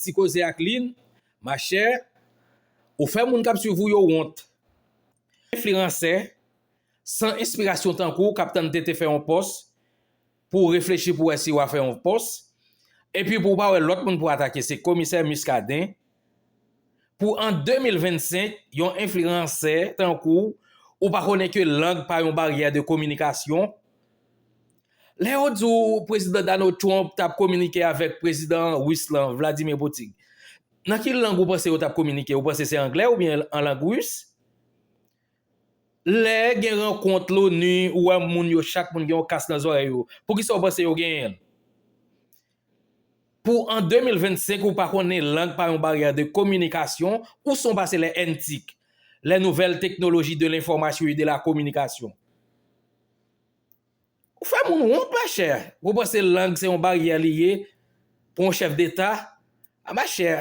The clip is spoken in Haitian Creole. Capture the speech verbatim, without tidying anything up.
ti koze ak li, machè, ou fè moun k ap swiv ou yo wont. Enfliyansè san enspirasyon tankou w k ap tann tete fè yon pòs pou w reflechi pou w wè si w a fè yon pòs, epi pou w pa wè lòt moun pou w atake, se komisè Muscadin. Pou an de mil vennsenk, yon enfliyansè tankou w, ou pa konnen ke lang pa yon baryè de kominikasyon? Lè yo di w prezidan Donald Trump t ap kominike avèk prezidan ris lan, Vladimir Putin, nan ki lang ou panse yo t ap kominike? Ou panse se anglè oubyen an lang ris? Lè gen rankont l'ONU, ou wè moun yo, chak moun gen yon kas nan zòrèy yo. Poukisa w panse yo genyen l? Pou an de mil vennsenk, ou pa konnen lang pa yon baryè de kominikasyon, ou son pase lè entik, les nouvelles technologies de l'information et de la communication. Ou fè moun wont, machè. Ou panse lang se yon baryè li ye pou yon chèf deta? A, machè,